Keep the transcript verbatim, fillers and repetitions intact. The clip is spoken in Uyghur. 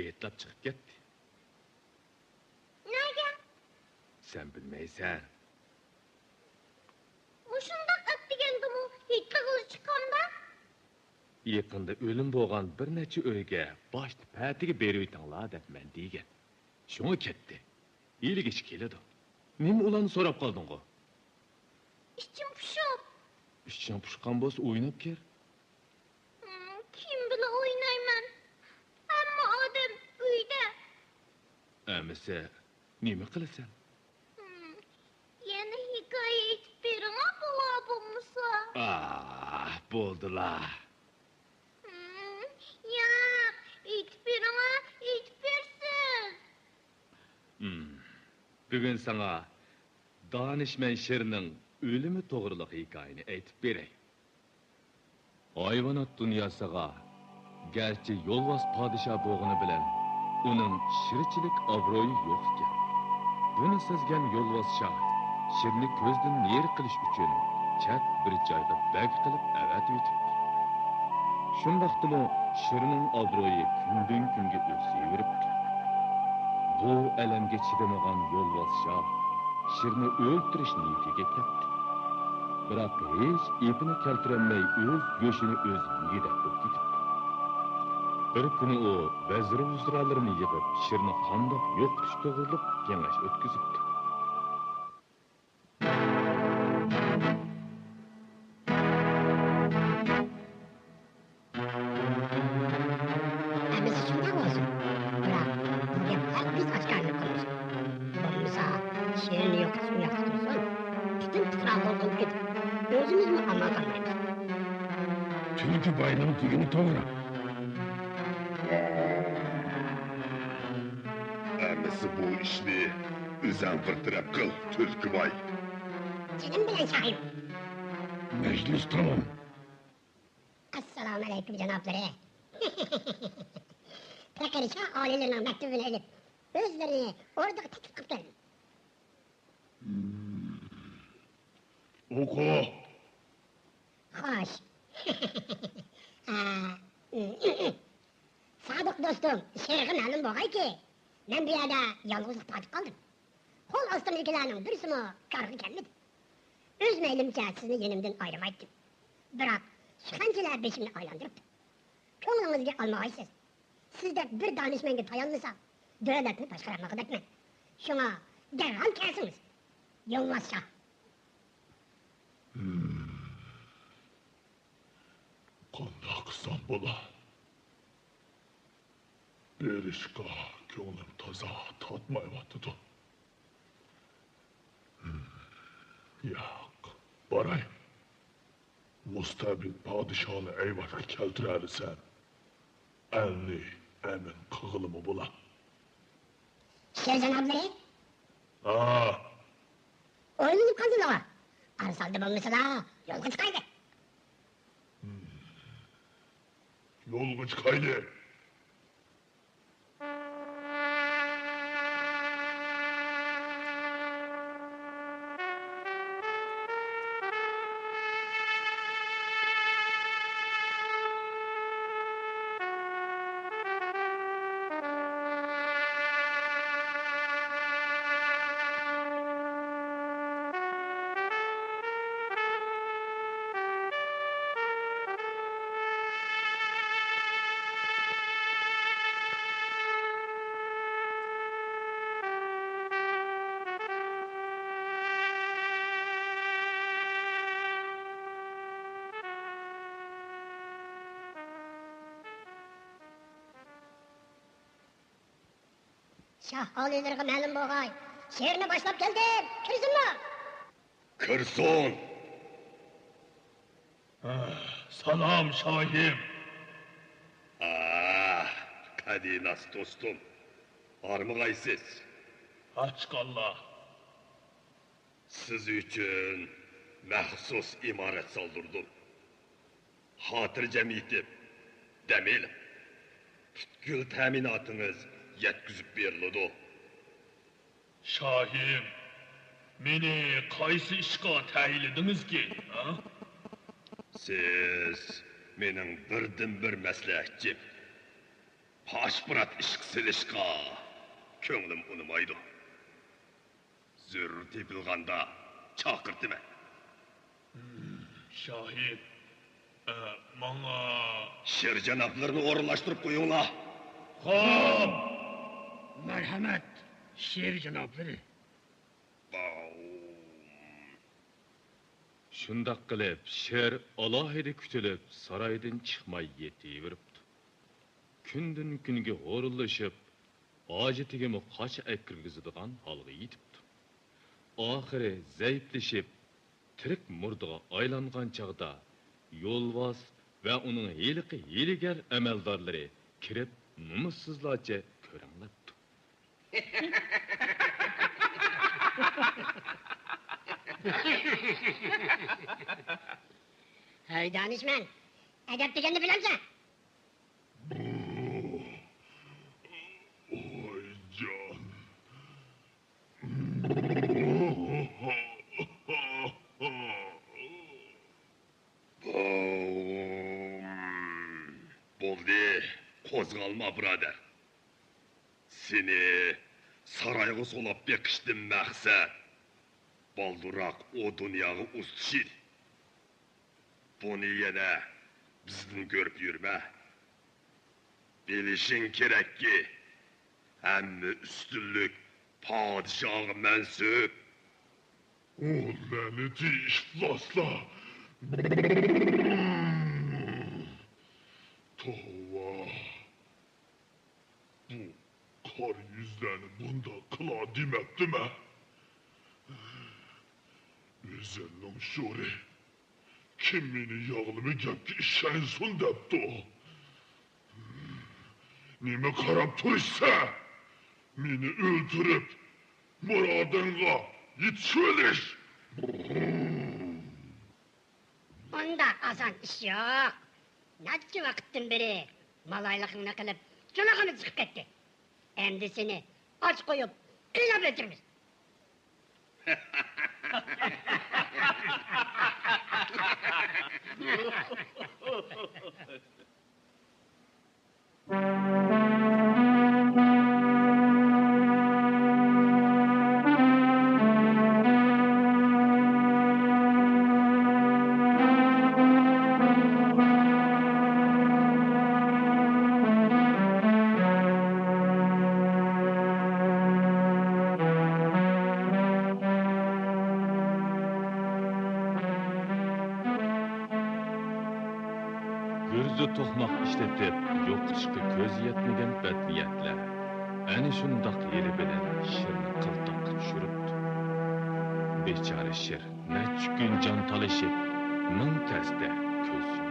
ھېيتلاپ چىقىپ كەتتى. نەگە؟ سەن بىلمەيسەن. مۇشۇنداق ئەتىگەندىمۇ ھېيتلىغىلى چىقامدا؟ يېقىندا ئۆلۈم بولغان بىر نەچچە ئۆيگە باشتا پەتىگە بېرىۋېتىڭلار دەپمەن دېگەن. شۇڭا كەتتى. ھېلىگىچە كېلىدۇ. نېمە ئۇلارنى سوراپ قالدىڭغۇ؟ ئىچىم پۇشۇپ. ئىچىڭ پۇشقان بولسا ئويناپ كىر. ھىم، كىم بىلەن ئوينايمەن؟ ھەممە ئادەم ئۆيدە. ئەمىسە نېمە قىلىسەن؟ ھىم، يەنە ھېكايە ئېيتىپ بېرىڭا، بولا بولمىسا. ئاھ، بولدىلا. ھىم، ياق، ئېيتىپ بېرىڭا، ئېيتىپ بېرسىز. ھىم، بۈگۈن ساڭا دانىشمەن شىرنىڭ ئۆلۈمى توغرىلىق ھېكايىنى ئېيتىپ بېرەي. ھايۋانات دۇنياسىغا گەرچە يولۋاس پادىشاھ بولغىنى بىلەن، ئۇنىڭ شىرچىلىك ئابرۇيى يوق ئىكەن. بۇنى سەزگەن يولۋاس شاھ شىرنى كۆزدىن نېرى قىلىش ئۈچۈن چەت بىر جايغا بەگ قىلىپ ئەۋەتىۋېتىپتۇ. شۇنداقتىمۇ شىرنىڭ ئابرۇيى كۈندىن-كۈنگە ئۆسۈۋېرىپتۇ. بۇ ئەلەمگە چىدىمىغان يولۋاس شاھ شىرنى ئۆلتۈرۈش نىيىتىگە كەپتۇ. بىراق ھېچ ئېپىنى كەلتۈرەلمەي ئۆز گۆشىنى ئۆزى يېگۈدەك بولۇپ كېتىپتۇ. بىر كۈنى ئۇ ۋەزىر-ۋۇزرالىرىنى يىغىپ، شىرنى قانداق يوقىتىش توغرۇلۇق كېڭەش ئۆتكۈزۈپتۇ. ئەمىسە شۇنداق بولسۇن. بىراق، بۇ گەپ ھەرگىز ئاشكارىلىنىپ قالمىسۇن. بولمىسا، شىرنى يوقىتىش ئۇ ياقتا تۇرسۇن، پۈتۈن پۇقرا قورقۇپ كېتىپ، ئۆزىمىزمۇ ئامان قالمايمىز. تۈلكە باينىڭ دېگىنى توغرا. ئەمىسە بۇ ئىشنى ئۆزەڭ بىر تەرەپ قىل، تۈلكە باي. جېنىم بىلەن شاھىم. مەجلىس تامام. ئەسسالامۇئەلەيكۇم، جانابلىرى. پېقىر شاھ ئالىيلىرىنىڭ مەكتۇبىنى ئېلىپ، ئۆزلىرىنى ئوردىغا تەكلىپ قىلىپ كەلدىم. ئوقۇ! خوش. ئە، سادىق دوستۇم، شىرغا مەلۇم بولغايكى، مەن بۇ يەردە يالغۇزلۇقتا قېتىپ قالدىم. قول ئاستىمدىكىلەرنىڭ بىرسىمۇ كارغا كەلمىدى. ئۆز مەيلىمچە سىزنى يېنىمدىن ئايرىمايتتىم. بىراق، سۇخەنچىلەر بېشىمنى ئايلاندۇرۇپتۇ. كۆڭلىڭىزگە ئالمىغايسىز. سىزدەك بىر دانىشمەنگە تايانمىسام، دۆلەتنى باشقۇرالمىغۇدەكمەن. شۇڭا دەرھال كەلسىڭىز. يولۋاس شاھ. ھىم. قانداق قىلسام بولا؟ بېرىشقا كۆڭلۈم تازا تارتمايۋاتىدۇ. ھىم، ياق، باراي. مۇستەبىت پادىشاھنى ئەيۋەتكە كەلتۈرەلىسەم، ئەلنى ئەمىن قىلغىلىمۇ بولا. شىر جانابلىرى؟ ھا. ئويلىنىپ قالدىلا. ئارىسالدى بولمىسىلا، يولغا چىقايلى. ھىم. يولغا چىقايلى. شاھ ئالىيلىرىغا مەلۇم بولغاي، شىرنى باشلاپ كەلدىم، كىرسۇنلا! كىرسۇن! سالام، شاھىم! ئاھ، قەدىناس دوستۇم، ھارمىغايسىز! ئاچقانلا! سىز ئۈچۈن مەخسۇس ئىمارەت سالدۇردۇم. خاتىرجەم يېتىپ، دەم ئېلىڭ. پۈتكۈل تەمىناتىڭىز يەتكۈزۈپ بېرىلىدۇ. شاھىم، مېنى قايسى ئىشقا تەيىنلىدىڭىزكىن، ھە؟ سىز مېنىڭ بىردىنبىر مەسلىھەتچىم. پاشپۇرات ئىشقا سېلىشقا كۆڭلۈم ئۇنىمايدۇ. زۆرۈر تېپىلغاندا چاقىرتىمەن. شاھىت، ئە، ماڭا شېر جانابلىرىنى ئورۇنلاشتۇرۇپ قويۇڭلار. خوپ! مەرھەمەت، شېر جانابلىرى. باۋ. شۇنداق قىلىپ، شېر ئالاھىدە كۈتۈلۈپ، سارايدىن چىقماي يېتىۋېرىپتۇ. كۈندىن-كۈنگە ھورۇنلىشىپ، ھاجىتىگىمۇ قاچا ئەكىرگۈزىدىغان ھالغا يېتىپتۇ. ئاخىرى زەئىپلىشىپ، تىرىك مۇردىغا ئايلانغان چاغدا، يولۋاس ۋە ئۇنىڭ ھېلىقى ھىيلىگەر ئەمەلدارلىرى كىرىپ، نومۇسسىزلارچە كۆرەڭلەپتۇ. ھەي، دانىشمەن، ئەدەپ دېگەننى بىلەمسەن؟ ۋايجان. بولدى، قوزغالما، بۇرادەر. سېنى سارايغا سولاپ بېقىشتىن مەقسەت بالدۇرراق ئۇ دۇنياغا ئۇزىتىش ئىدى. بۇنى يەنە بىزدىن كۆرۈپ يۈرمە. بىلىشىڭ كېرەككى، ھەممە ئۈستۈنلۈك پادىشاھقا مەنسۇپ. ئۇ لەنىتى ئىپلاسلار! توۋا! بۇ قارا يۈزلەرنى بۇنداق قىلار دېمەپتىمەن. ئۆزۈمنىڭ شورى، كىم مېنى ياغلىما گەپكە ئىشەنسۇن دەپتۇ؟ نېمە قاراپ تۇرۇشسەن؟ مېنى ئۆلتۈرۈپ، مۇرادىڭغا يېتىشىۋېلىش! ئۇنداق ئاسان ئىش يوق. نەچچە ۋاقىتتىن بېرى مالايلىقىڭنى قىلىپ، جۇلىقىمىز چىقىپ كەتتى. ئەمدى سېنى ئاچ قويۇپ، قىيناپ ئۆلتۈرىمىز. گۈرزە توقماق ئىشلىتىپ، يوقىتىشقا كۆزى يەتمىگەن بەدنىيەتلەر ئەنە شۇنداق ھىيلە بىلەن شىرنى قىلتاققا چۈشۈرۈپتۇ. بىچارە شىر نەچچە كۈن جان تالىشىپ، مىڭ تەستە كۆز